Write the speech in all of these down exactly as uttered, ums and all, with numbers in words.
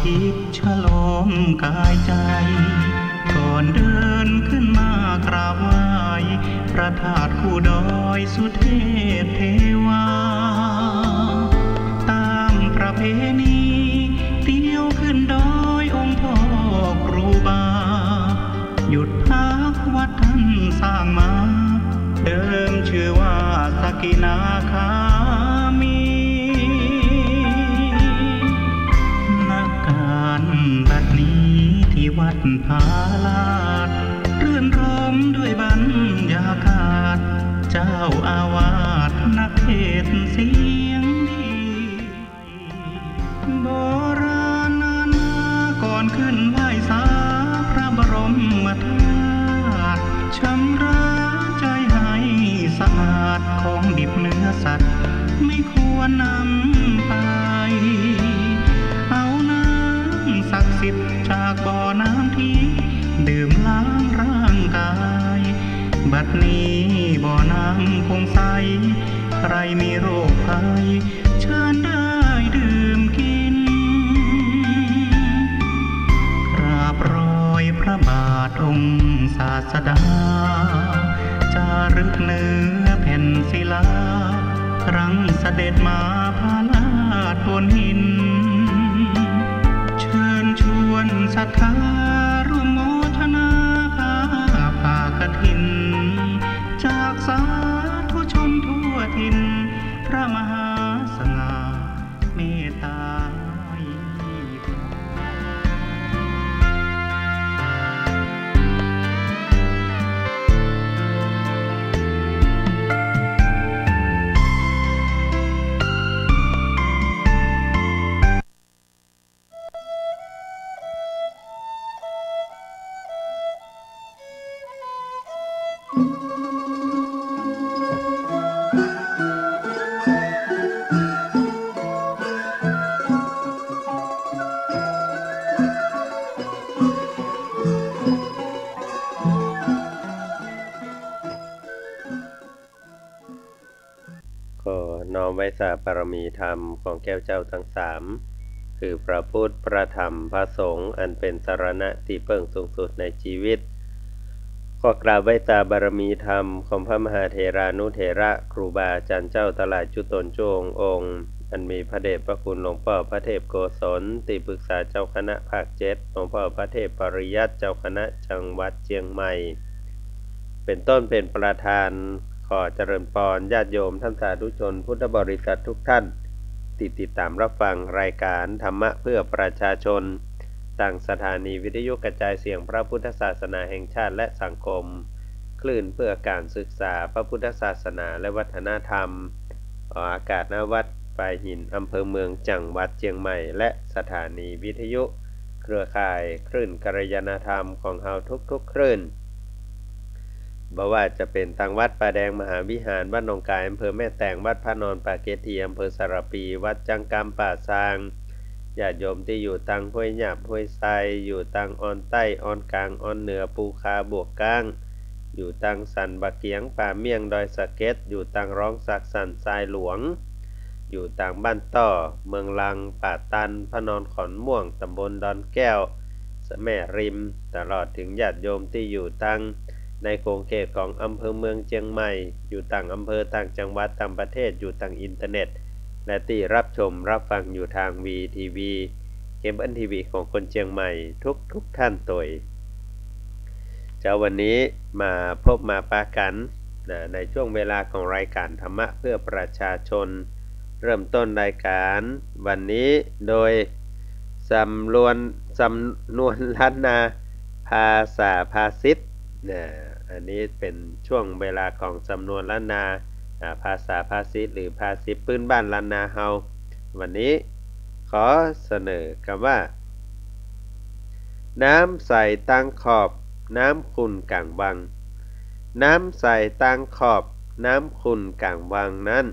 จิตชโลมกายใจ๋ ก่อนเดินขึ้นมากราบไหว้ พระธาตุคู่ดอยสุเทพเทวา ต๋ามประเพณี เตียวขึ้นดอยองค์พ่อครูบา หยุดพักวัดต้านสร้างมา เดิมจื้อว่าสกินาคามิน ณ ก๋านบัดนี้ตี้วัดผาลาด รื่นรมด้วยบรรยากาศ เจ้าอาวาสนักเทศน์เสียงดี โบราณนานมาก่อนขึ้นไหว้สาพระบรมธาตุ ชำระใจ๋หื้อสะอาด ของดิบเนื้อสัตว์ไม่ควรนำไป เอาน้ำศักดิ์สิทธิ์จากบ่อน้ำทิพย์ ดื่มล้างร่างกาย บัดนี้บ่อน้ำคงใส ใครมีโรคภัย เชิญได้ดื่มกิน กราบรอยพระบาทองค์ศาสดา จารึกเนื้อแผ่นศิลา ครั้งเสด็จมาผาลาดบนหิน เชิญชวนศรัทธาร่วมโมทนาผ้าป่ากฐิน จากสาธุชนทั่วถิ่น พระมหาสง่าเมตตา ขอน้อมไหว้สาบารมีธรรมของแก้วเจ้าทั้งสาม คือพระพุทธ พระธรรม พระสงฆ์ อันเป็นสรณะตี้เปิ้งสูงสุดในชีวิต ขอกราบไหว้สาบารมีธรรมของพระมหาเถรานุเถระ ครูบาอาจ๋ารย์เจ้าตังหลายจุ๊ต๋นจุ๊องค์ อันมีพระเดชพระคุณหลวงป้อพระเทพโกศล ตี้ปรึกษาเจ้าคณะภาคเจ็ด หลวงป้อพระเทพปริยัติ เจ้าคณะจังหวัดเจียงใหม่ เป๋นต้นเป๋นประธาน ขอเจริญปอนญาติโยมท่านสาธุชนพุทธบริษัททุกท่าน ตี้ติดต๋ามรับฟังรายการธรรมะเพื่อประชาชน ตางสถานีวิทยุกระจายเสียงพระพุทธศาสนาแห่งชาติและสังคม คลื่นเพื่อการศึกษาพระพุทธศาสนาและวัฒนธรรม ออกอากาศ ณ วัดปายหิน อำเภอเมือง จังหวัดเจียงใหม่ และสถานีวิทยุเครือข่ายคลื่นกัลยาณธรรมของเฮาทุกๆคลื่น บ่ว่าจะเป๋นตางวัดป่าแดงมหาวิหาร วัดหนองก๋าย อำเภอแม่แตง วัดพระนอนป่าเกตี อำเภอสารภี วัดจังกำป่าซาง ญาติโยมตี้อยู่ตางห้วยหยาบ ห้วยทราย อยู่ตางออนใต้ ออนก๋าง ออนเหนือ ปูคา บวกก้าง อยู่ตางสันบ่าเกียง ป่าเมี่ยง ดอยสะเก็ด อยู่ตางร้องสัก สันทรายหลวง อยู่ตางบ้านต้อ เมืองลัง ป่าตัน พระนอน ขอนม่วง ต๋ำบลดอนแก้ว แม่ริม ตลอดเถิงญาติโยมตี้อยู่ตางในขงเขตของอำเภอเมืองเจียงใหม่ อยู่ต่างอำเภอ ต่างจังหวัด ต่างประเทศ อยู่ตางอินเทอร์เน็ต และตี้รับชมรับฟังอยู่ตางวีทีวี เคเบิลทีวีของคนเจียงใหม่ทุกๆท่านตวย เจ๊าวันนี้มาพบมาปะกั๋นนะ ในช่วงเวลาของรายการธรรมะเพื่อประชาชน เริ่มต้นรายการวันนี้โดยสำนวน สำนวนล้านนาภาษาภาษิตนะ อันนี้เป๋นช่วงเวลาของสำนวนล้านนา อ่า ภาษาภาษิต หรือภาษิตปื้นบ้านล้านนาเฮา วันนี้ขอเสนอกำว่า น้ำใสตางขอบ น้ำขุ่นก๋างวัง น้ำใสตางขอบ น้ำขุ่นก๋างวังนั้น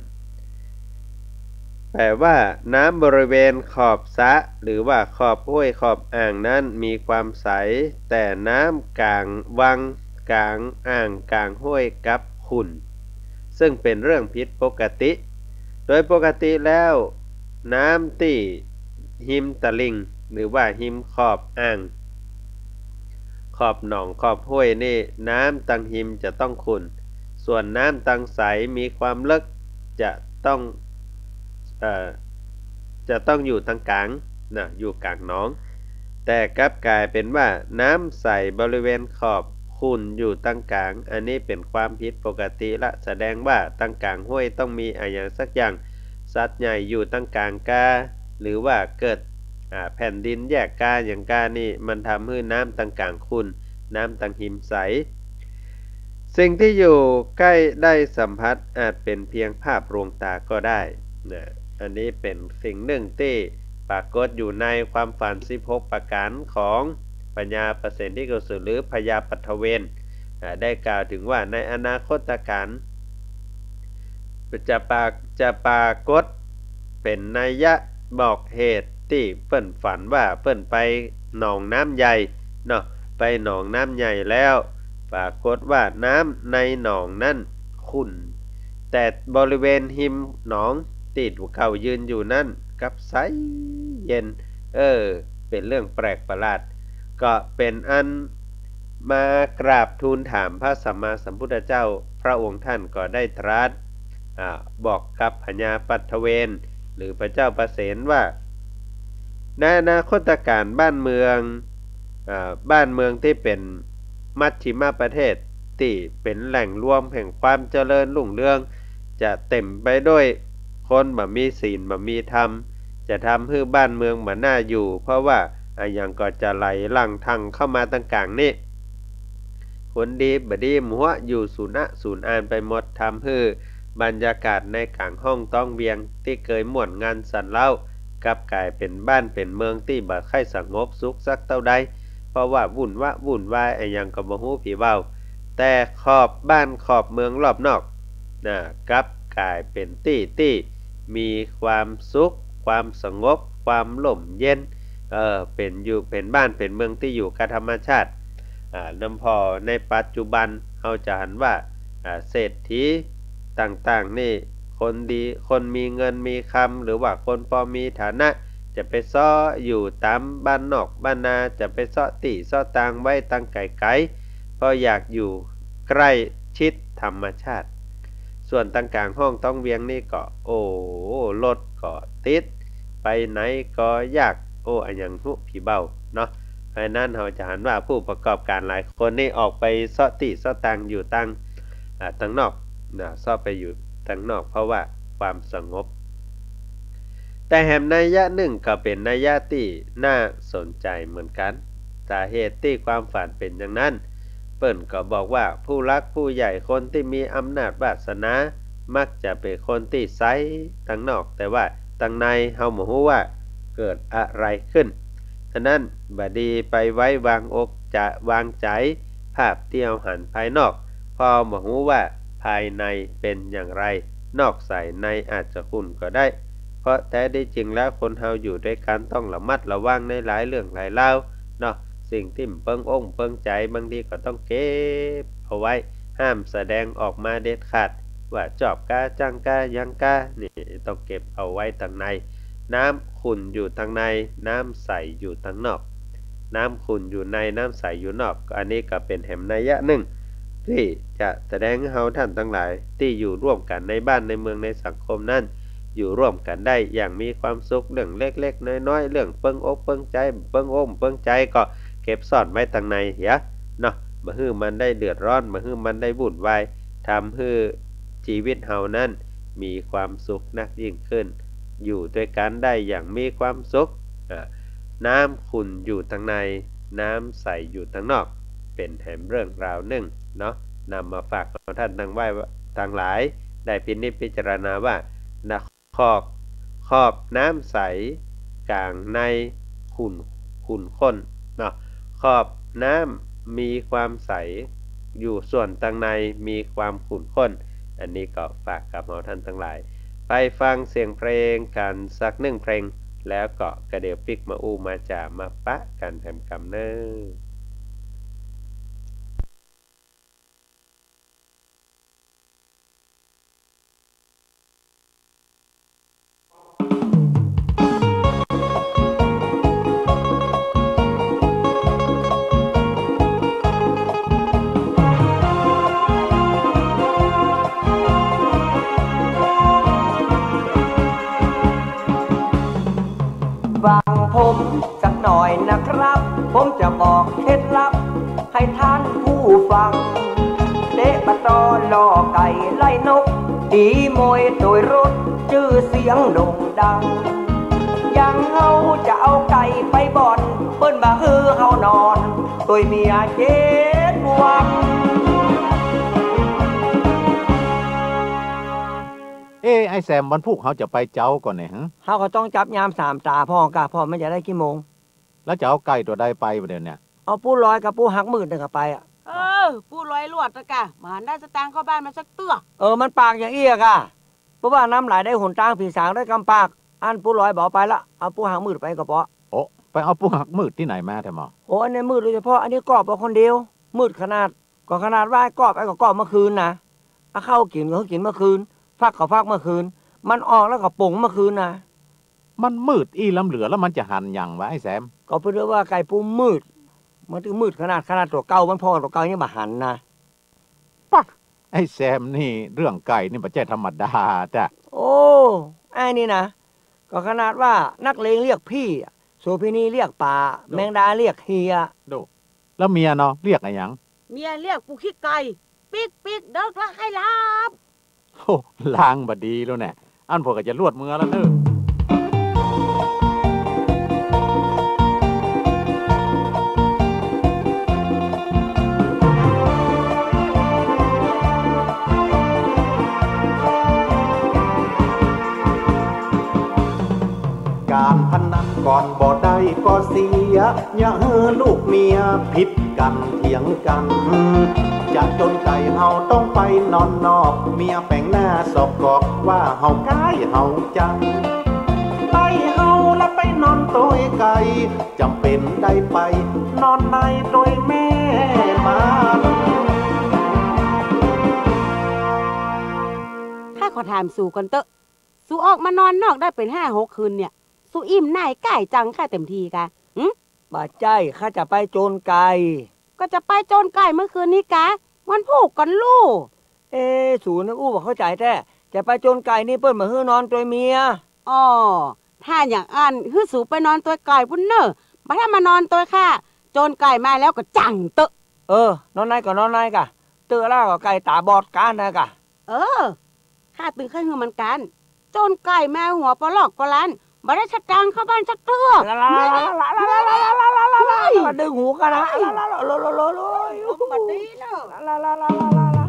แปลว่า น้ำบริเวณขอบสระ หรือว่าขอบห้วยขอบอ่างนั้นมีความใส แต่น้ำก๋างวัง ก๋างอ่าง ก๋างห้วยกลับขุ่น ซึ่งเป๋นเรื่องผิดปกติ โดยปกติแล้ว น้ำตี้ฮิมตะลิ่ง หรือว่าฮิมขอบอ่าง ขอบหนองขอบห้วยนี่ น้ำตังฮิมจะต้องขุ่น ส่วนน้ำตังใสมีความลึก จะต้อง เอ่อ จะต้องอยู่ตังก๋างนะ อยู่ก๋างหนอง แต่กลับกลายเป๋นว่าน้ำใสบริเวณขอบขุ่นอยู่ตังก๋าง อันนี้เป๋นความผิดปกติละ แสดงว่าตังก๋างห้วยต้องมีอะหยังสักอย่าง สัตว์ใหญ่อยู่ตังก๋างกา หรือว่าเกิด อ่า แผ่นดินแยกกา อย่างกานี่ มันทำหื้อน้ำตังก๋างขุ่น น้ำตังฮิมใส สิ่งที่อยู่ใกล้ได้สัมผัสอาจเป๋นเพียงภาพลวงตาก็ได้นะ อันนี้เป๋นสิ่งนึ่งตี้ปรากฏอยู่ในความฝันสิบหกประก๋านของพญาประเสนทิโกศลหรือพญาปัทเวณ อ่า ได้กล่าวเถิงว่าในอนาคตกาล จะปรา- จะปรากฏเป๋นนัยยะบอกเหตุตี้เปิ้นฝันว่าเปิ้นไปหนองน้ำใหญ่เนาะ ไปหนองน้ำใหญ่แล้ว ปรากฏว่าน้ำในหนองนั้นขุ่น แต่บริเวณฮิมหนองตี้ตั๋วเก่ายืนอยู่นั้นกลับใสเย็น เออ เป๋นเรื่องแปลกประหลาด ก็เป๋นอันมากราบทูลถามพระสัมมาสัมพุทธเจ้า พระองค์ท่านก็ได้ตรัส อ่า บอกกับพญาปัทเวณ หรือพระเจ้าประเสนว่า ในอนาคตกาลบ้านเมือง อ่า บ้านเมืองตี้เป๋นมัชฌิมประเทศ ตี้เป๋นแหล่งรวมแห่งความเจริญรุ่งเรือง จะเต๋มไปด้วยคนบ่มีศีลบ่มีธรรม จะทำหื้อบ้านเมืองบ่น่าอยู่ เพราะว่าอะหยังก็จะไหลหลั่งทังเข้ามาตังก๋างนี้ คนดีบ่ดีหมด อยู่สูญอะสูญอานไปหมด ทำหื้อบรรยากาศในก๋างห้องต๊องเวียงตี้เกยม่วนงันสันเล้า กลับกลายเป๋นบ้านเป๋นเมืองตี้บ่ใค่สงบสุขสักเต้าใด เพราะว่าวุ่นวะวุ่นวายอะหยังก็บ่ฮู้ผีเว้า แต่ขอบบ้านขอบเมืองรอบนอกนะ กลับกลายเป๋นตี้ตี้มีความสุข ความสงบ ความร่มเย็น เออ เป๋นอยู่ เป๋นบ้านเป๋นเมืองตี้อยู่กับธรรมชาติ อ่า นำผ่อในปัจจุบันเฮาจะหันว่า อ่า เศรษฐีต่างๆ นี่ คนดี คนมีเงินมีคำ หรือว่าคนปอมีฐานะ จะไปเซาะอยู่ต๋ามบ้านนอกบ้านนา จะไปเซาะตี้เซาะตางไว้ตังไก๋ๆ เพราะอยากอยู่ใกล้ชิดธรรมชาติ ส่วนตังก๋างห้องต๊องเวียงนี่ก็ โอ้ รถก็ติด ไปไหนก็ยาก โอ้ อะหยังฮู้ผีเบ้าเนาะ เพราะฉะนั้นเฮาจะหันว่าผู้ประกอบการหลายคนนี่ออกไปเซาะตี้เซาะตางอยู่ตัง อ่า ตังนอกนะ เซาะไปอยู่ตังนอก เพราะว่าความสงบ แต่แหมนัยยะนึ่งก็เป๋นนัยยะตี้น่าสนใจ๋เหมือนกั๋น สาเหตุตี้ความฝันเป๋นอย่างนั้น เปิ้นก็บอกว่าผู้หลักผู้ใหญ่คนตี้มีอำนาจวาสนา มักจะเป๋นคนตี้ใสตังนอก แต่ว่าตังในเฮาบ่ฮู้ว่าเกิดอะไรขึ้น ฉะนั้นบ่ดีไปไว้วางอกจะวางใจ๋ภาพตี้เฮาหันภายนอก เพราะบ่ฮู้ว่าภายในเป๋นอย่างไร นอกใสในอาจจะขุ่นก็ได้ เพราะแท้ตี้จริงแล้วคนเฮาอยู่ตวยกั๋นต้องระมัดระวังในหลายเรื่องหลายราวเนาะ สิ่งตี้บ่เปิงอกบ่เปิงใจ๋บางทีก็ต้องเก็บเอาไว้ ห้ามแสดงออกมาเด็ดขาด ว่าจอบกา จังกา หยังกา นี่ต้องเก็บเอาไว้ตังใน น้ำขุ่นอยู่ตังใน น้ำใสอยู่ตังนอก น้ำขุ่นอยู่ใน น้ำใสอยู่นอก อันนี้ก็เป๋นแหมนัยยะนึ่ง ตี้จะแสดงหื้อเฮาต้านตังหลายตี้อยู่ร่วมกั๋นในบ้านในเมืองในสังคมนั้น อยู่ร่วมกั๋นได้อย่างมีความสุข เรื่องเล็กๆ น้อยๆ เรื่องเปิงอกเปิงใจ๋ เปิงอกเปิงใจ๋ก็เก็บซ่อนไว้ตังในเหียเนาะ บ่หื้อมันได้เดือดร้อน บ่หื้อมันได้วุ่นวาย ทำหื้อจีวิตเฮานั้นมีความสุขนักยิ่งขึ้น อยู่ตวยกั๋นได้อย่างมีความสุข อ่า น้ำขุ่นอยู่ตังใน น้ำใสอยู่ตังนอก เป๋นแหมเรื่องราวนึ่งเนาะ นำมาฝากเฮาต้านตังไหว้ตังหลาย ได้พินิจพิจารณาว่า นะ ขอบ ขอบน้ำใส ก๋างในขุ่น ขุ่นข้นเนาะ ขอบน้ำมีความใส อยู่ส่วนตังในมีความขุ่นข้น อันนี้ก็ฝากกับเฮาต้านตังหลาย ไปฟังเสียงเพลงกั๋นสักนึ่งเพลง แล้วก็กระเดี่ยวปิ๊กมาอู้มาจ๋ามาปะกั๋นแถมกำเน่อ หน่อยนะครับ ผมจะบอกเคล็ดลับให้ท่านผู้ฟัง เตะปะตอล่อไก่ไล่นก ดีมวยโตยรถ จื้อเสียงโด่งดัง อย่างเฮาจะเอาไก่ไปบ่อน เปิ้นบ่หื้อเฮานอน ตวยเมียเจ็ดวัน เอ๊ะ ไอ้แซม วันพูกเฮาจะไปเจ๊าก่อเนี่ย หึ เฮาก็ต้องจับยามสามต๋าพ่องก่ะ พ่อมันจะได้กี่โมง แล้วจะเอาไก่ตั๋วใดไปบ่าเดี่ยวเนี่ย เอาปู้ลอยกับปู้หักมืดนั่นก็ไปอะ เออ ปู้ลอยลวดนะก่ะ บ่หันได้สตางค์เข้าบ้านมาสักเตื้อ เออ มันปากอย่างอี้อะก่ะ เพราะว่าน้ำไหลได้หนตาง ผีสางได้กำปาก อันปู้ลอยบ่เอาไปละ เอาปู้หักมืดไปก็ปอ โอ้ ไปเอาปู้หักมืดตี้ไหนมาแท้หมอ โอ้ อันนี้มืดโดยเฉพาะ อันนี้กอบเอาคนเดียว มืดขนาด ก็ขนาดว่าไอ้กอบ ไอ้ก็กอบเมื่อคืนนะ เอาข้าวกิ๋นก็กิ๋นเมื่อคืน ฟักก็ฟักเมื่อคืน มันออกแล้วก็ป๋งเมื่อคืนนะ มันมืดอี้ล้ำเหลือ แล้วมันจะหันหยังวะไอ้แซม ก็เปิ้นว่าไก่ปู้มืด มันถึงมืดขนาด ขนาดตั๋วเก่ามันพ่องตั๋วเก่ายังบ่หันนะ ปะ ไอ้แซมนี่เรื่องไก่นี่บ่ใจ้ธรรมดาแต๊ โอ้ ไอ้นี่นะ ก็ขนาดว่านักเลงเรียกพี่อะ โสเภณีเรียกป๋า โด แมงดาเรียกเฮีย โด แล้วเมียเนาะ เรียกอะหยัง เมียเรียกปู้ขี้ไก่ ปิ๊กปิ๊ก เดิกละใค่หลับ โอ้ ลางบ่ดีแล้วแน่ อันพวกก็จะลวดเมือแล้วเน้อ ก๋านพนันก่อนบ่ได้ก็เสีย อย่าหื้อลูกเมียผิดกั๋นเถียงกั๋น จะจนไก่เฮาต้องไปนอนนอก เมียแป๋งหน้าสอกกอกว่าเฮาก๊ายเฮาจัง ไล่เฮาละไปนอนตวยไก่ จ๋ำเป๋นได้ไปนอนในตวยแม่มัน ข้าขอถามสูก่อนเต๊อะ สูออกมานอนนอกได้เป๋นห้าหกคืนเนี่ย สูอิ่มหน่ายก้ายจังข้าเต็มทีกา หึ บ่ใจ้ ข้าจะไปจนไก่ ก็จะไปจนไก่เมื่อคืนนี้กา วันพูกก่อนลู่ เอ๊ะ สูนี่อู้บ่เข้าใจ๋แต๊ จะไปจนไก่นี่เปิ้นบ่หื้อนอนตวยเมีย อ้อ ถ้าอย่างอั้นหื้อสูไปนอนตวยไก่ปู้นเน่อ บ่ถ้ามานอนตวยข้า จนไก่มาแล้วก็จั่งเต๊อะ เออ นอนในก็นอนในกา เต๊อะละก็ไก่ต๋าบอดก้านนะกา เออ ข้าตึงใค่หื้อมันก้าน จนไก่มาหัวปอลอกปอลัน บ่ได้สตางค์เข้าบ้านสักเตื้อ ละละละละละละละละละละละละ เฮ้ย ดึงหูกันนะ ละละละละละละละละ ลมบ่ดีเนอะ ละละละละละละละ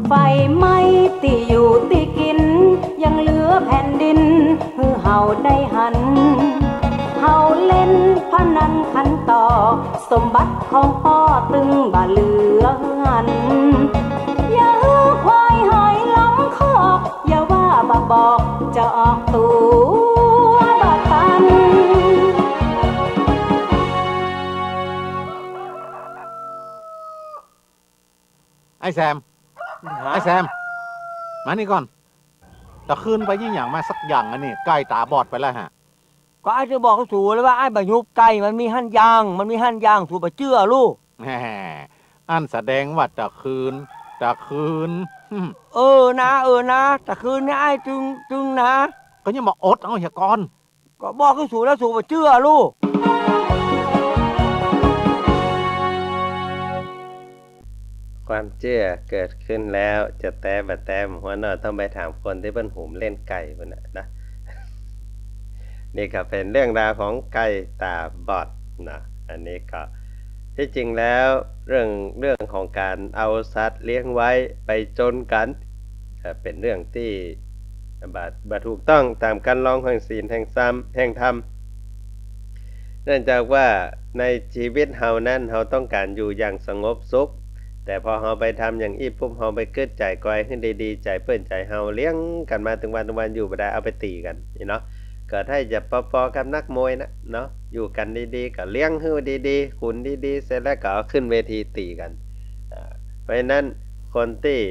ไฟไหม้ตี้อยู่ตี้กิ๋น ยังเหลือแผ่นดินหื้อเฮาได้หัน เฮาเล่นพนันขันต่อ สมบัติของป้อตึงบ่เหลือหื้อหัน อย่าหื้อควายหายล้อมคอก อย่าว่าบ่บอก จะออกตั๋วบ่ตัน ไอ้แซม ฮะ ไอ้แซม มานี่ก่อน ตะคืนไปยี่หยังมาสักอย่างอันนี้ ไก่ต๋าบอดไปแล้วฮะ ก็อ้ายจะบอกสูแล้วว่าอ้ายบ่ยุบไก่ มันมีหั้นอย่าง มันมีหั้นอย่าง สูบ่เจื้อลู่ แหม อันแสดงว่าตะคืน ตะคืน เออนะ เออนะ ตะคืนนี่อ้ายตึง ตึงนะ ก็ยังบ่อดเอาเหียก่อน ก็บอกคือสูแล้วสูบ่เจื้อลู่ ความเจื้อเกิดขึ้นแล้ว จะแต๊บ่แต๊ หัวหน้อต้องไปถามคนตี้เปิ้นหุมเล่นไก่ปู้นน่ะนะ นี่ก็เป๋นเรื่องราวของไก่ต๋าบอดนะ อันนี้ก็ ที่จริงแล้วเรื่อง เรื่องของก๋านเอาสัตว์เลี้ยงไว้ไปจนกั๋น เอ่อ เป๋นเรื่องตี้บ่ บ่ถูกต้องต๋ามคันลองแห่งศีลแห่งธรรม แห่งธรรม เนื่องจากว่าในชีวิตเฮานั้น เฮาต้องก๋านอยู่อย่างสงบสุข แต่พอเฮาไปทำอย่างอี้ปุ๊บ เฮาไปกึ๊ดใจ๋กอยหื้อดีๆ ใจ๋เปิ้นใจ๋เฮา เลี้ยงกั๋นมาตึงวันตึงวัน อยู่บ่ได้ เอาไปตี๋กั๋น นี่เนาะ ก็ถ้าจะปอๆ กับนักมวยนะเนาะ อยู่กั๋นดีๆ ก็เลี้ยงหื้อดีๆ ขุนดีๆ เสร็จแล้วก็เอาขึ้นเวทีตี๋กั๋น อ่า เพราะฉะนั้นคนตี้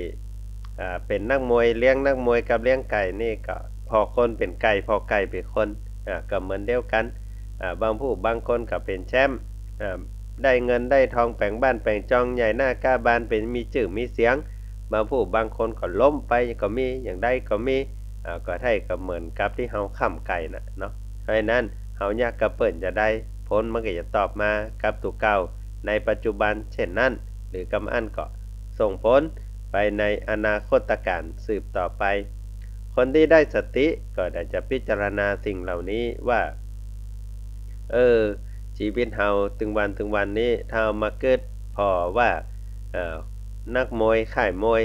อ่า เป๋นนักมวย เลี้ยงนักมวยกับเลี้ยงไก่นี่ก็ ผ่อคนเป๋นไก่ ผ่อไก่เป๋นคน อ่า ก็เหมือนเดียวกั๋น อ่า บางผู้บางคนก็เป๋นแชมป์ อ่า ได้เงินได้ทอง แป๋งบ้านแป๋งจอง ใหญ่หน้าก้าบาน เป๋น มีจื้อมีเสียง บางผู้บางคนก็ล้มไปก็มี อย่างใดก็มี อ่า ก็ใท่ก็เหมือนกับตี้เฮาค้ำไก่น่ะเนาะ เพราะฉะนั้นเฮาเยียะกับเปิ้นจาใด ผลมันก็จะตอบมากับตั๋วเก่าในปัจจุบันเช่นนั้น หรือกำอั้นก็ส่งผลไปในอนาคตกาลสืบต่อไป คนตี้ได้สติก็ได้จะพิจารณาสิ่งเหล่านี้ว่า เออ จีวิตเฮาตึงวันตึงวันนี้ ถ้าเอามากึ๊ดผ่อว่า เอ่อ นักมวยค่ายมวย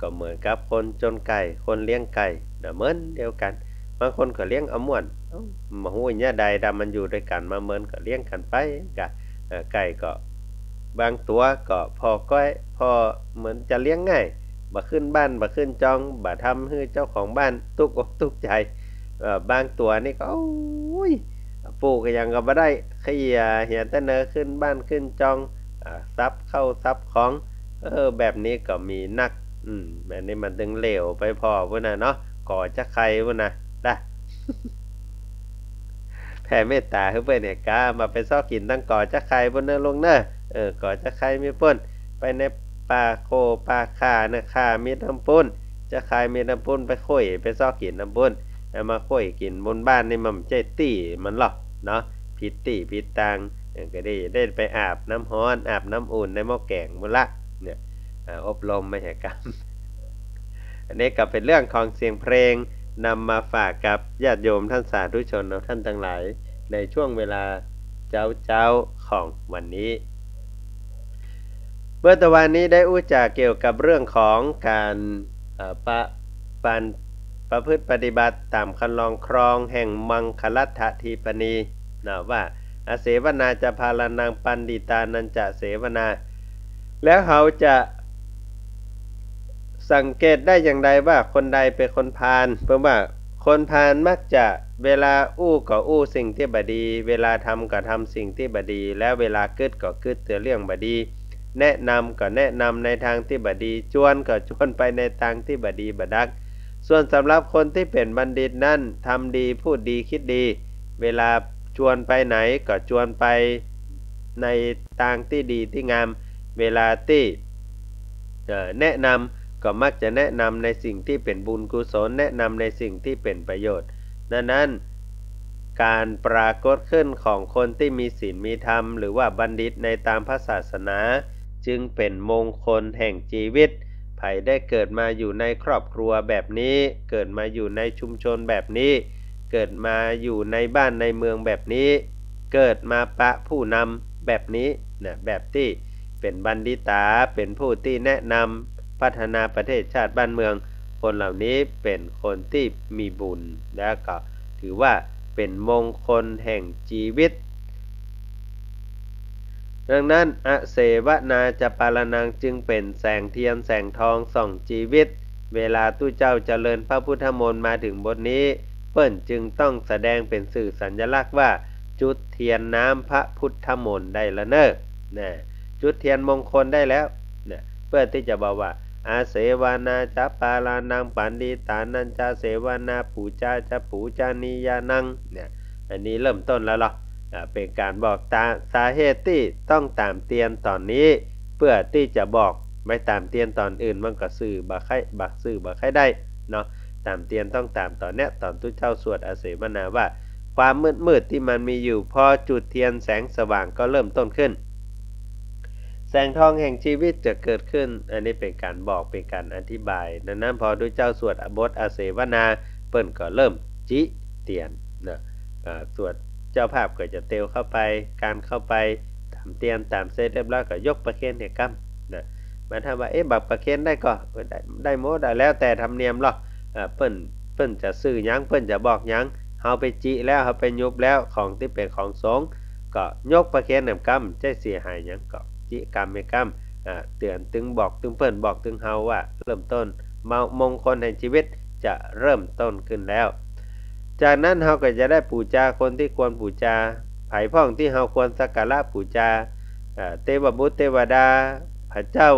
ก็เหมือนกับคนจนไก่ คนเลี้ยงไก่น่ะ เหมือนเดียวกั๋น บางคนก็เลี้ยงเอาม่วน เอ้า บ่ฮู้เยียะใด ดำมันอยู่ตวยกั๋นมาเมิน ก็เลี้ยงกั๋นไปกะ เอ่อ ไก่ก็ บางตั๋วก็ผ่อก้อย ผ่อเหมือนจะเลี้ยงง่าย บ่ขึ้นบ้าน บ่ขึ้นจอง บ่ทำหื้อเจ้าของบ้านตุ๊กอกตุ๊กใจ๋ เอ่อ บางตั๋วนี่ก็ โอ๊ย ปูกอะหยังก็บ่ได้ เขี่ยเหียตะเนอ ขึ้นบ้านขึ้นจอง อ่า สับข้าวสับของ เออ แบบนี้ก็มีนัก อืม อันนี้มันตึงเหลวไปผ่อปู้นน่ะเนาะ กอจะใค่ปู้นน่ะ แผ่เมตต๋าหื้อเปิ้นเนี่ย ก้าบ่าไปเซาะกิ๋นตังกอจะใค่ปู้นเน่อลุงเน่อ เออ กอจะใค่มีปุ้น ไปในป่าโค่ป่าข่าเน่อ ข่ามีตำปุ้น จะใค่มีตำปุ้น ไปคุ้ยไปเซาะกิ๋นตำปุ้น เอามาคุ้ยกิ๋นบนบ้านนี่มันบ่ใจ้ตี้มันหรอกเนาะ ผิดตี้ผิดตาง เออ ก็ได้ ได้ไปอาบน้ำฮ้อน อาบน้ำอุ่นในหม้อแก๋งปู้นละ เนี่ย อ่า อบรมมหกรรม อันนี้ก็เป๋นเรื่องของเสียงเพลง นำมาฝากกับญาติโยมท่านสาธุชนเนาะ ท่านตังหลาย ในช่วงเวลาเจ๊าๆ ของวันนี้ เมื่อตะวานี้ได้อู้จ๋าเกี่ยวกับเรื่องของก๋าน เอ่อ ปะ ปัน ประพฤติปฏิบัติต๋ามคันลองครองแห่งมังคลัตถทีปนีนะ ว่า อเสวนาจะพาลานัง ปัณฑิตานัญจะเสวนา แล้วเฮาจะสังเกตได้อย่างใดว่าคนใดเป๋นคนพาล เปิ้นว่าคนพาลมักจะเวลาอู้ก็อู้สิ่งตี้บ่ดี เวลาทำก็ทำสิ่งตี้บ่ดี แล้วเวลากึ๊ดก็กึ๊ดแต่เรื่องบ่ดี แนะนำก็แนะนำในตางตี้บ่ดี จวนก็จวนไปในตางตี้บ่ดีบ่ดัก ส่วนสำหรับคนตี้เป๋นบัณฑิตนั้น ทำดี พูดดี คิดดี เวลาจวนไปไหนก็จวนไปในตางตี้ดีตี้งาม เวลาตี้ เอ่อ แนะนำก็มักจะแนะนำในสิ่งตี้เป๋นบุญกุศล แนะนำในสิ่งตี้เป๋นประโยชน์ ดังนั้น ก๋านปรากฏขึ้นของคนตี้มีศีลมีธรรม หรือว่าบัณฑิตในตางพระศาสนา จึงเป๋นมงคลแห่งจีวิต ใผได้เกิดมาอยู่ในครอบครัวแบบนี้ เกิดมาอยู่ในชุมชนแบบนี้ เกิดมาอยู่ในบ้านในเมืองแบบนี้ เกิดมาปะผู้นำแบบนี้นะ แบบตี้เป๋นบัณฑิตา เป๋นผู้ตี้แนะนำพัฒนาประเทศชาติบ้านเมือง คนเหล่านี้เป๋นคนตี้มีบุญ แล้วก็ถือว่าเป๋นมงคลแห่งจีวิต ดังนั้น อเสวนาจะปาลานัง จึงเป๋นแสงเตียนแสงทองส่องจีวิต เวลาตุ๊เจ้าเจริญพระพุทธมนต์มาเถิงบทนี้ เปิ้นจึงต้องแสดงเป๋นสื่อสัญลักษณ์ว่า จุดเตียนน้ำพระพุทธมนต์ได้ละเน่อ นะ จุดเตียนมงคลได้แล้ว นะ เปื้อตี้จะบอกว่า อเสวนาจะปาลานัง ปัณฑิตานัญจะเสวนา ปู๋จาจะปู๋จานียานัง เนี่ย อันนี้เริ่มต้นแล้วเหรอ อ่า เป๋นก๋านบอกตา สาเหตุตี้ต้องต๋ามเตียนต๋อนนี้ เปื้อตี้จะบอกไปต๋ามเตียนต๋อนอื่น มันก็สื่อบ่ใค่ บ่ สื่อบ่ใค่ได้เนาะ ต๋ามเตียนต้องต๋ามต๋อนเนี้ย ต๋อนตุ๊เจ้าสวดอเสวนาว่า ความมืดๆ ตี้มันมีอยู่ พอจุดเตียนแสงสว่างก็เริ่มต้นขึ้น แสงทองแห่งจีวิตจะเกิดขึ้น อันนี้เป๋นก๋านบอก เป๋นก๋านอธิบาย ดังนั้นพอตุ๊เจ้าสวดบทอเสวนา เปิ้นก็เริ่มจิเตียนนะ อ่า สวด เจ้าภาพก็จะเตียวเข้าไป ก๋านเข้าไปต๋ามเตียนต๋ามเสร็จเรียบร้อยก็ยกประเคนเหียกำนะ มาถามว่า เอ๊ะ บักประเคนได้ก่อ ได้ ได้หมดอะ แล้วแต่ธรรมเนียมเหรอ อ่า เปิ้น เปิ้นจะสื่อหยัง เปิ้นจะบอกหยัง เฮาไปจิแล้ว เฮาไปยุบแล้ว ของตี้เป๋นของสงฆ์ ก็ยกประเคนเหียกำ จะเสียหายหยัง ก็จิกำเหียกำ อ่า เตื๋อนตึงบอกตึงเปิ้น บอกตึงเฮาว่า เริ่มต้น มงคลแห่งจีวิตจะเริ่มต้นขึ้นแล้ว จากนั้นเฮาก็จะได้ปู๋จาคนตี้ควรปู๋จา ใผพ่องตี้เฮาควรสักการะปู๋จา เอ่อ เตวบุตรเตวดา พระเจ้า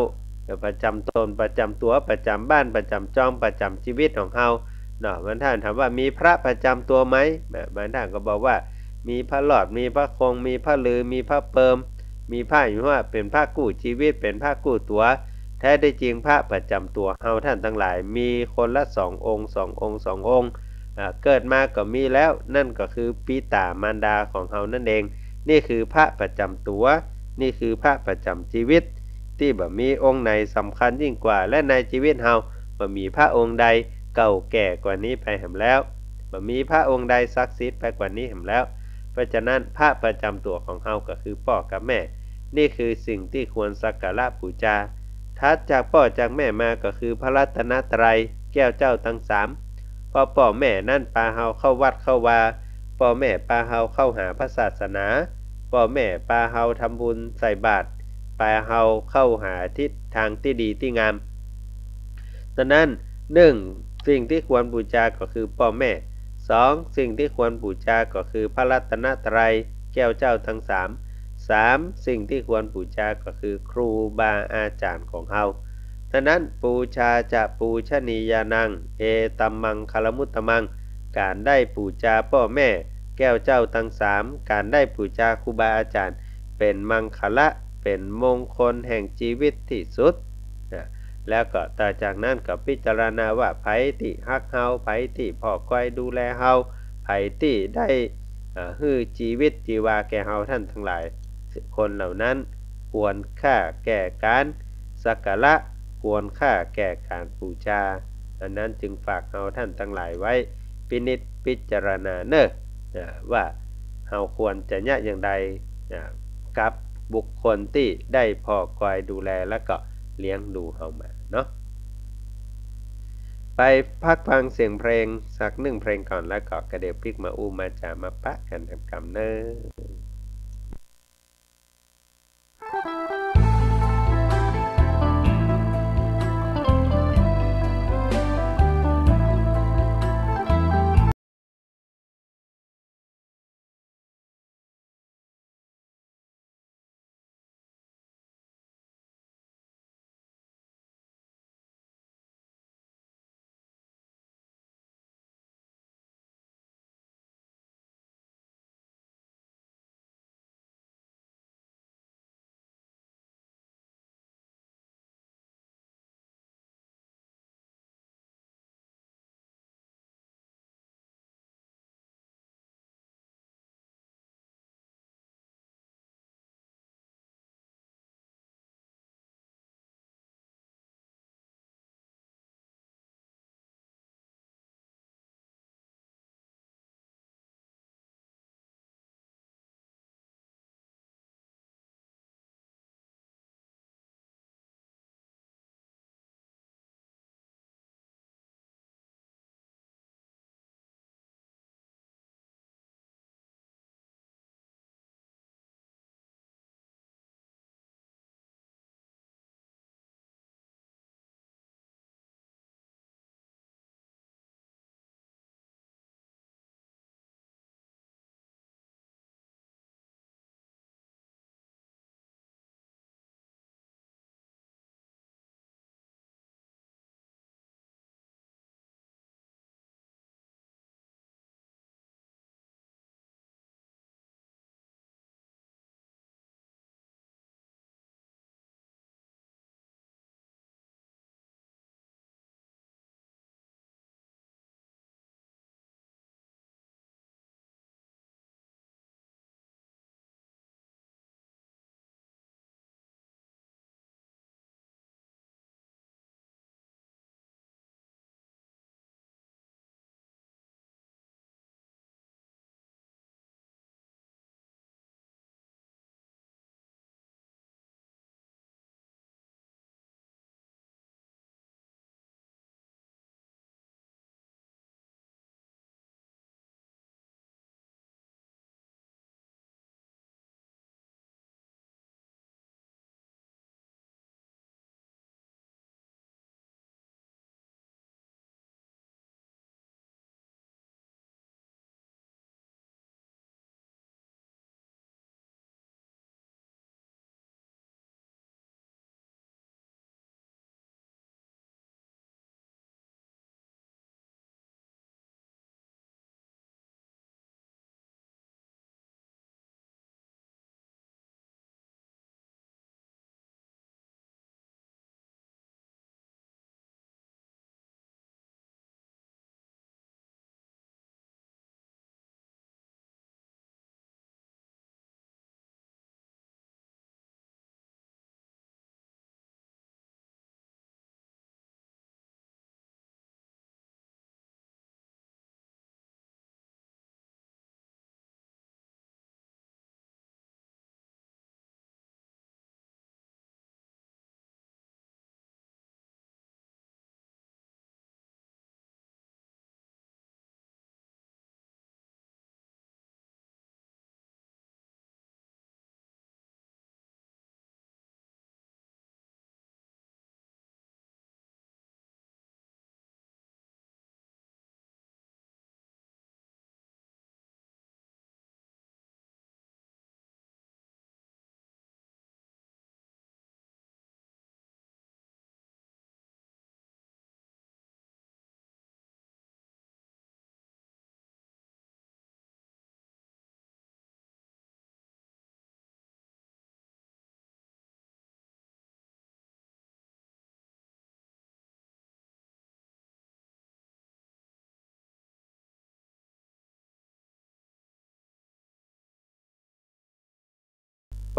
เอ่อ ประจ๋ำต๋น ประจ๋ำตั๋ว ประจ๋ำบ้าน ประจ๋ำจอง ประจ๋ำจีวิตของเฮาเนาะ บางต้านถามว่ามีพระประจ๋ำตั๋วไหม บางต้านก็บอกว่า มีพระหลอด มีพระคง มีพระฤา มีพระเปิม มีพระอยู่ว่าเป๋นพระกู้จีวิต เป๋นพระกู้ตั๋ว แท้ได้จริงพระประจ๋ำตั๋วเฮาท่านตังหลาย มีคนละสององค์ สององค์ สององค์ อ่า เกิดมาก็มีแล้ว นั่นก็คือปิต๋ามารดาของเฮานั่นเอง นี่คือพระประจ๋ำตั๋ว นี่คือพระประจ๋ำจีวิต ตี้บ่มีองค์ไหนสำคัญยิ่งกว่า และในจีวิตเฮาบ่มีพระองค์ใดเก่าแก่กว่านี้ไปแหมแล้ว บ่มีพระองค์ใดศักดิ์สิทธิ์ไปกว่านี้แหมแล้ว เพราะฉะนั้นพระประจ๋ำตั๋วของเฮาก็คือป้อกับแม่ นี่คือสิ่งตี้ควรสักการะปู๋จา ถัดจากป้อจากแม่มาก็คือพระรัตนตรัยแก้วเจ้าตังสาม เพราะป้อแม่นั้นปาเฮาเข้าวัดเข้าวา ป้อแม่ปาเฮาเข้าหาพระศาสนา ป้อแม่ปาเฮาทำบุญใส่บาตร ปาเฮาเข้าหาทิศทางตี้ดีตี้งาม ฉะนั้น หนึ่ง สิ่งตี้ควรปู๋จาก็คือป้อแม่ สอง สิ่งตี้ควรปู๋จาก็คือพระรัตนตรัยแก้วเจ้าตังสาม สาม สิ่งตี้ควรปู๋จาก็คือครูบาอาจ๋ารย์ของเฮา ฉะนั้น ปูชาจะปูชนียานัง เอตัมมังคลมุตตมัง ก๋านได้ปู๋จาป้อแม่แก้วเจ้าตังสาม ก๋านได้ปู๋จาครูบาอาจ๋ารย์ เป๋นมังคละ เป๋นมงคลแห่งจีวิตตี้สุดนะ แล้วก็ต่อจากนั้นก็พิจารณาว่าใผตี้ฮักเฮา ใผตี้ผ่อคอยดูแลเฮา ใผตี้ได้ เอ่อ หื้อจีวิตจีวาแก่เฮาท่านตังหลาย คนเหล่านั้นควรค่าแก่ก๋านสักการะ ควรค่าแก่ก๋านปู๋จา อันนั้นจึงฝากเฮาท่านตังหลายไว้พินิจพิจารณาเน่อ อ่า ว่าเฮาควรจะเยียะอย่างใด อ่า กับบุคคลตี้ได้ผ่อคอยดูแลแล้วก็เลี้ยงดูเฮามาเนาะ ไปพักฟังเสียงเพลงสักหนึ่งเพลงก่อน แล้วก็กระเดี่ยวปิ๊กมาอู้มาจ๋ามาปะกั๋นแหมกำเน่อ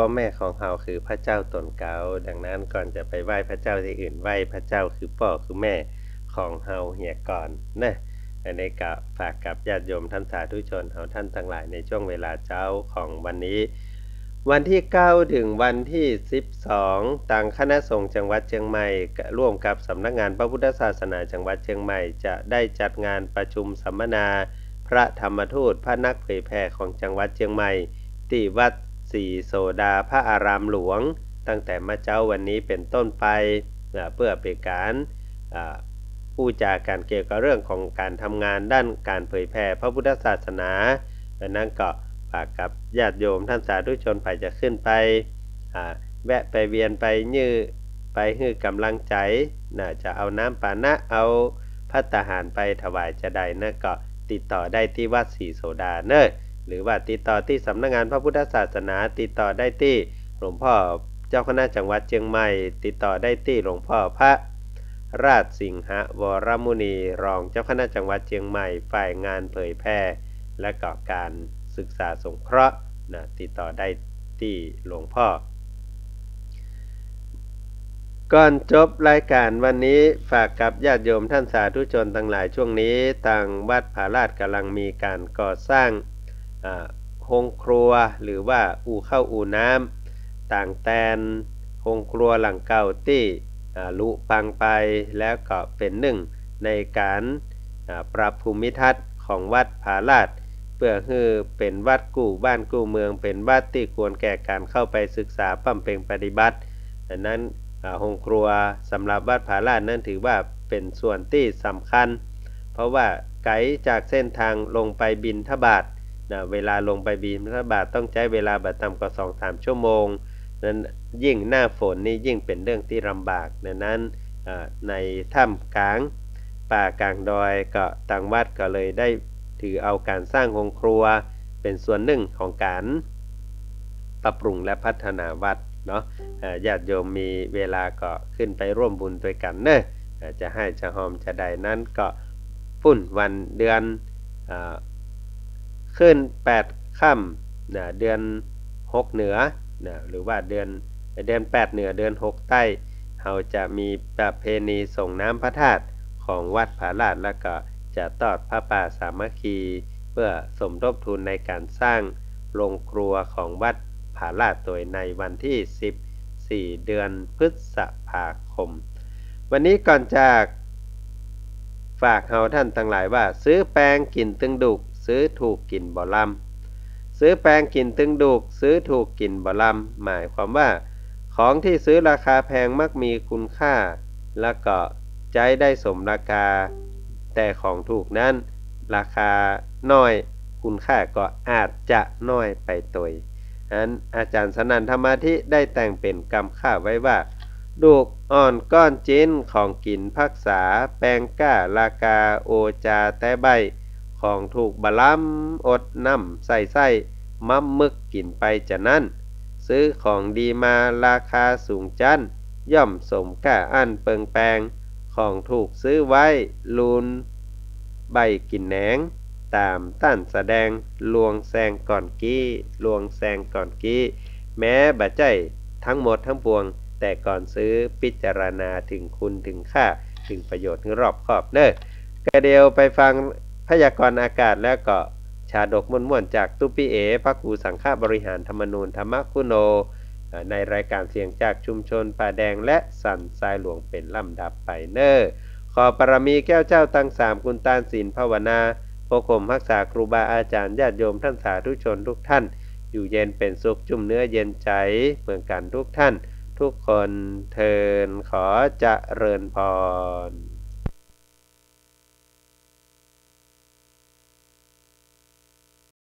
ป้อแม่ของเฮาคือพระเจ้าต๋นเก๊า ดังนั้นก่อนจะไปไหว้พระเจ้าตี้อื่น ไหว้พระเจ้าคือป้อคือแม่ของเฮาเหียก่อนเนาะ อันนี้ก็ฝากกับญาติโยมท่านสาธุชนเฮาท่านตังหลายในช่วงเวลาเจ๊าของวันนี้ วันตี้เก้าเถิงวันตี้สิบสอง ตางคณะสงฆ์จังหวัดเจียงใหม่ ร่วมกับสำนักงานพระพุทธศาสนาจังหวัดเจียงใหม่ จะได้จัดงานประชุมสัมมนาพระธรรมทูต พระนักเผยแผ่ของจังหวัดเจียงใหม่ ตี้วัดศรีโสดาพระอารามหลวง ตั้งแต่เมื่อเจ๊าวันนี้เป๋นต้นไป อ่า เปื้อเป๋นก๋าน อ่า อู้จ๋ากั๋นเกี่ยวกับเรื่องของก๋านทำงานด้านก๋านเผยแผ่พระพุทธศาสนา ดังนั้นก็ฝากกับญาติโยมท่านสาธุชนใผจะขึ้นไป อ่า แวะไปเวียนไปยื่อ ไปหื้อก๋ำลังใจ๋นะ จะเอาน้ำปานะ เอาภัตตาหารไปถวายจาใดนั้นก็ติดต่อได้ตี้วัดศรีโสดาเนาะ หรือว่าติดต่อตี้สำนักงานพระพุทธศาสนา ติดต่อได้ตี้หลวงพ่อเจ้าคณะจังหวัดเจียงใหม่ ติดต่อได้ตี้หลวงพ่อพระราชสิงหวรมุนี รองเจ้าคณะจังหวัดเจียงใหม่ ฝ่ายงานเผยแผ่ และก็ก๋านศึกษาสงเคราะห์นะ ติดต่อได้ตี้หลวงพ่อ ก่อนจบรายก๋านวันนี้ ฝากกับญาติโยมท่านสาธุชนตังหลาย ช่วงนี้ตางวัดผาลาดก๋ำลังมีก๋านก่อสร้าง อ่า โฮงครัว หรือว่าอู่ข้าวอู่น้ำ ตางแตนโฮงครัวหลังเก่าตี้ อ่า หลุพังไป แล้วก็เป๋นนึ่งในก๋าน อ่า ปรับภูมิทัศน์ของวัดผาลาด เปื้อหื้อเป๋นวัดกู้บ้านกู้เมือง เป๋นวัดตี้ควรแก่ก๋านเข้าไปศึกษาบำเพ็ญปฏิบัติ ดังนั้น อ่า โฮงครัวสำหรับวัดผาลาดนั้นถือว่าเป๋นส่วนตี้สำคัญ เพราะว่าไก๋จากเส้นทางลงไปบิณฑบาตนะ เวลาลงไปบิณฑบาตต้องใจ๊เวลาบ่ต่ำกว่าสองสามชั่วโมง นั้นยิ่งหน้าฝนนี่ยิ่งเป๋นเรื่องตี้ลำบาก ดังนั้น อ่า ในท่ามกลางป่ากลางดอยก็ตางวัดก็เลยได้ถือเอาก๋านสร้างโฮงครัวเป๋นส่วนนึ่งของก๋านปรับปรุงและพัฒนาวัดเนาะ อ่า ญาติโยมมีเวลาก็ขึ้นไปร่วมบุญตวยกั๋นเนาะ อ่า จะไห้จะฮอมจาใดนั้นก็ปุ้นวันเดือน อ่า ขึ้นแปดค่ำนะ เดือนหกเหนือนะ หรือว่าเดือน เดือนแปดเหนือ เดือนหกใต้ เฮาจะมีประเพณีส่งน้ำพระธาตุของวัดผาลาด แล้วก็จะตอดผ้าป่าสามัคคี เปื้อสมทบทุนในก๋านสร้างโฮงครัวของวัดผาลาดตวยในวันตี้สิบสี่ เดือนพฤษภาคม วันนี้ก่อนจาก ฝากเฮาท่านตังหลายว่า ซื้อแปงกิ๋นตึงดูก ซื้อถูกกิ๋นบ่ลำ ซื้อแปงกิ๋นตึงดูก ซื้อถูกกิ๋นบ่ลำ หมายความว่า ของตี้ซื้อราคาแพงมักมีคุณค่า แล้วก็ใจ๊ได้สมราคา แต่ของถูกนั้นราคาน้อย คุณค่าก็อาจจะน้อยไปตวย อันอาจ๋ารย์สนั่นธรรมาธิได้แต่งเป๋นกำข้าวไว้ว่า ดูกอ่อนก้อนจิ๊นของกิ๋นภักษา แปงก้าราคาโอจาแต๊ใบ้ ของถูกบ่ลำอดน้ำใส่ไส้ ม้ำมึกกิ๋นไปจานั้น ซื้อของดีมาราคาสูงจั้น ย่อมสมก้าอั้นเปิงแปง ของถูกซื้อไว้ลูนใบ้กิ๋นแหนง ต๋ามต้านแสดง ลวงแซงก่อนกี้ ลวงแซงก่อนกี้ แม้บ่ใจ้ทั้งหมดทั้งปวง แต่ก่อนซื้อพิจารณาถึงคุณถึงค่า ถึงประโยชน์หื้อรอบคอบเนาะ กะเดี๋ยวไปฟังพยากรณ์อากาศ แล้วก็ชาดกม่วนๆ จากตุ๊ปปี้เอ๋ พระครูสังฆบริหารธรรมนูญ ธรรมคุโน เอ่อ ในรายการเสียงจากชุมชนป่าแดงและสันทรายหลวงเป๋นลำดับไปเนาะ ขอบารมีแก้วเจ้าตังสาม คุณตาน ศีล ภาวนา ปกคลุมฮักษาครูบาอาจ๋ารย์ ญาติโยมท่านสาธุชนทุกท่าน อยู่เย็นเป๋นสุข จุ่มเนื้อเย็นใจ๋เหมือนกั๋นทุกท่านทุกคนเทอญ ขอเจริญพร